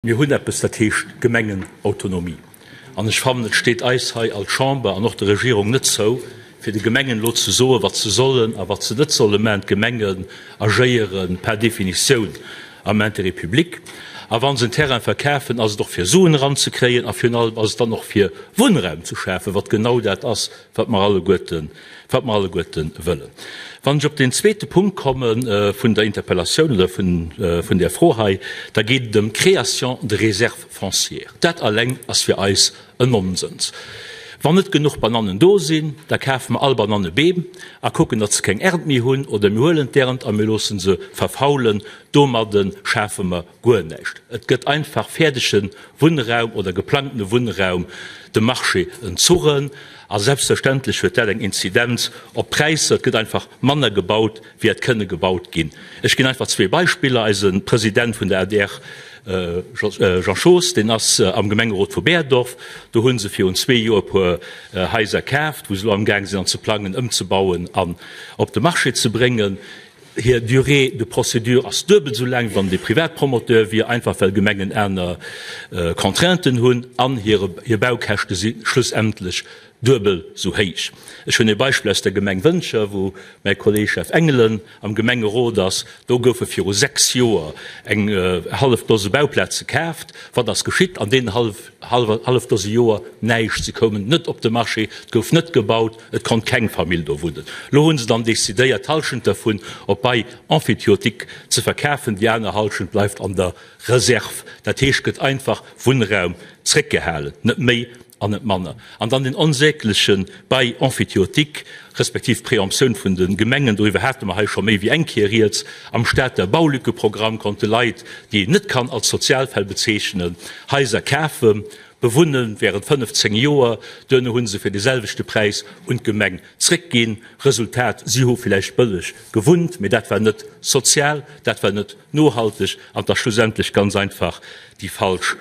Mir hunn eppes, dat heescht Gemengenautonomie. An ech fannen, et steet eis hei als Chamber an och der Regierung net zou, fir de Gemengen elo ze soen, wat se sollen a wat se net solle maachen. D'Gemengen agéiere per Definitioun am Intérêt public. A wa se en Terrain verkafen, ass et och fir Suen eranzekréien a virun allem ass et dann och fir Wunnraum ze schafen, wat genau dat ass, wat mer alleguerten, wat mer alleguerten wëllen. Wann ech op deen zweete Punkt komme vun der Interpellatioun oder vun, vun där Fro hei, da geet et ëm d'Création de réserves foncières. Dat alleng ass fir eis en Nonsens. Wann net genuch Banannen do sinn, da kafe mer all Banannebeem a kucken, datt se keng Ernt méi hunn, oder mir huelen d'Ernt a mir loosse se verfaulen. Domadde schafe mer guer näischt. Et gëtt einfach fäerdege Wunnraum oder geplangtene Wunnraum dem Marché entzuchen. A selbstverständlech huet dat eng Inzidenz op d'Präisser. Et gëtt einfach manner gebaut, wéi hätt kënne gebaut ginn. Ech ginn einfach zwee Beispiller. Eise President vun der adr, Jean Schoos, deen ass am Gemengerot vu Berdorf. Do hu se virun zwee Joer e puer Haiser kaaft, wou se elo amgaang sinn anzeplangen, ëmzebauen an op de Marché ze bréngen. Hir Durée de procédure ass duebel esou laang, wéi wann et ee Privatpromoteur wier, einfach well Gemengen aner Contrainten hunn an hir Baukäschte si schlussendlech duebel esou héich. Ech hunn ee Beispill aus der Gemeng Wëntger, wou mäi Kolleeg Jeff Engelen am Gemengerot ass. Do goufe viru 6 Joer eng hallef Dose Bauplaze kaaft. Wat ass geschitt an deenen hallef Dose Joer? Näischt. Se koumen net op de Marché, et gouf net gebaut. Et konnt keng Famill do wunnen. Lo hu se dann decidéiert, d'Hallschent dervun op Bail emphytéotique ze verkafen, déi aner Hallschent bleift an der Reserve. Dat heescht, gëtt einfach Wunnraum zréckgehalen, net méi an net manner. An dann deen onsägleche Bail emphytéotique, respektiv d'Préemptioun vun de Gemengen, doriwwer hate mer hei scho méi wéi eng Kéier rieds. Am Stater Baulückeprogramm konnte Leit, déi een net kann als Sozialfäll bezeechnen, Haiser kafen. Bewunne während 15 Joer, duerno hu se fir de selwechte Präis un d'Gemeng zréckginn. Resultat, si hu villäicht bëlleg gewunnt, mee dat war net sozial, dat war net nohalteg an 't ass schlussendlech ganz einfach déi falsch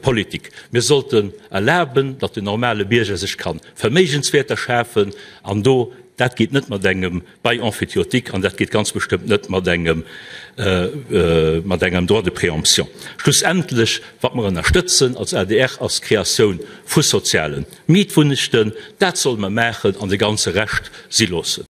Politik. Mir sollten erlaben, datt den normale Bierger sech ka Verméigenswäerter schafen an do, dat geet net mat engem Bail emphytéotique, an dat geet ganz bestëmmt net mat engem, mat engem Droit de préemption. Schlussendlech, wat mer ënnerstëtzen als adr, ass d'Kreatioun vu soziale Mietwunnegten. Dat solle mer maachen an de ganze Rescht si loossen.